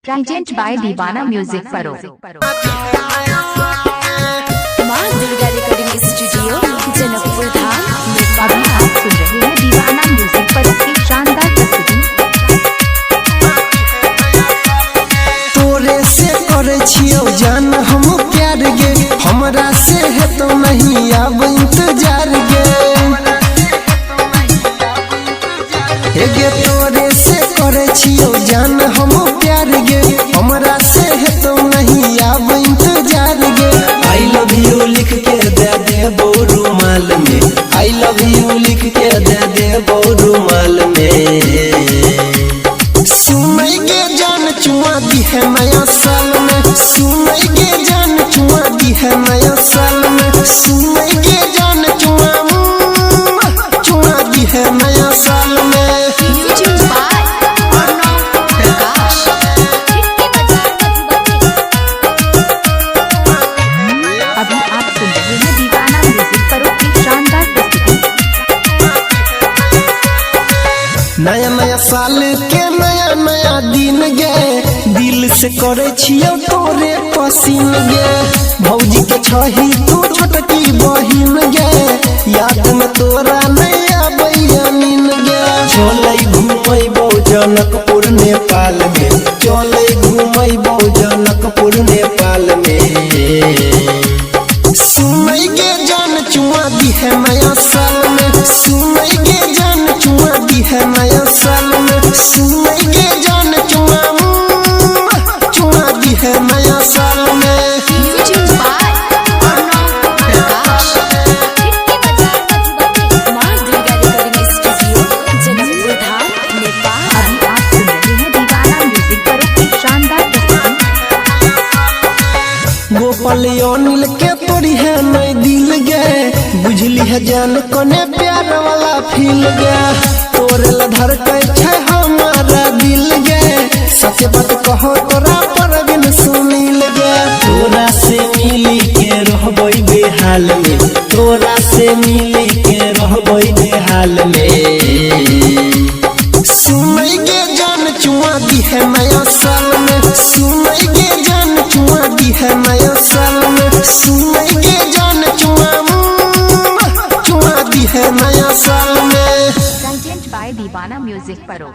Present by Deewana music परो। माँ Durga recording studio Janakpur Dham Nepal. अभी आप सुन रहे हैं दीवाना म्यूजिक पर की शानदार प्रस्तुति। तोरे से करे छियौ जान हम प्यार गे, हमरा से है तो नहीं आब इंतजार गे। हे गे तोरे से करे छियौ जान हम प्यार गे, हमरा से है तो नहीं आब इंतजार गे। I love you लिख के दे दे रुमाल में, I love you लिख के दे दे रुमाल में। सुनै गे जान चुमा दी है नया साल में, सुनै गे जान चुमा दी है नया साल में, सुनै गे जान चुमा चुमा दी है नया साल में। म्यूजिक बाय अर्णव प्रकाश, चिट्टी बाजार मधुबनी। अभी आप सुन रहे हैं दीवाना म्यूजिक परो की शानदार प्रस्तुति। नया नया साल के नया नया दिन गे, दिल से करे छियौ तोरे पसीन गे। भौजी के छही तू छोटकी बहिन गे, याद में तोरा नया बैया नीन गे। चलै घुमैबौ जनकपुर नेपाल में, चलै घुमैबौ जनकपुर नेपाल में। सुनै गे जान चुमा दी है नया साल में, सुनै गे जान चुमा दी है नया साल में, सुनै गे जान चुमा चुमा दी है नया साल में। म्यूजिक बाय अर्णव प्रकाश, चिट्टी बाजार मधुबनी। माँ दुर्गा रिकॉर्डिंग स्टूडियो जनकपुर धाम नेपाल। अभी आप सुन रहे हैं दीवाना म्यूजिक परो की शानदार प्रस्तुति। गोपाल अनिल के तोरी है नई दिल गे, बुझली है जान कोने प्यार वाला फील गे। तोरे ला धड़कै छै हमारा दिल गे, सच बात कहो तोरा पर बिन सुनील गे। तोरा से मिली के रहबै बेहाल में, तोरा से मिली के रहबै बेहाल में। सुनै गे जान चुमा दी है नया साल में, सुनै गे जान चुमा दी है नया साल में, सुनै गे जान चुमा चुमा दी है नया साल में। प्रेजेंट बाय दीवाना म्यूजिक परो।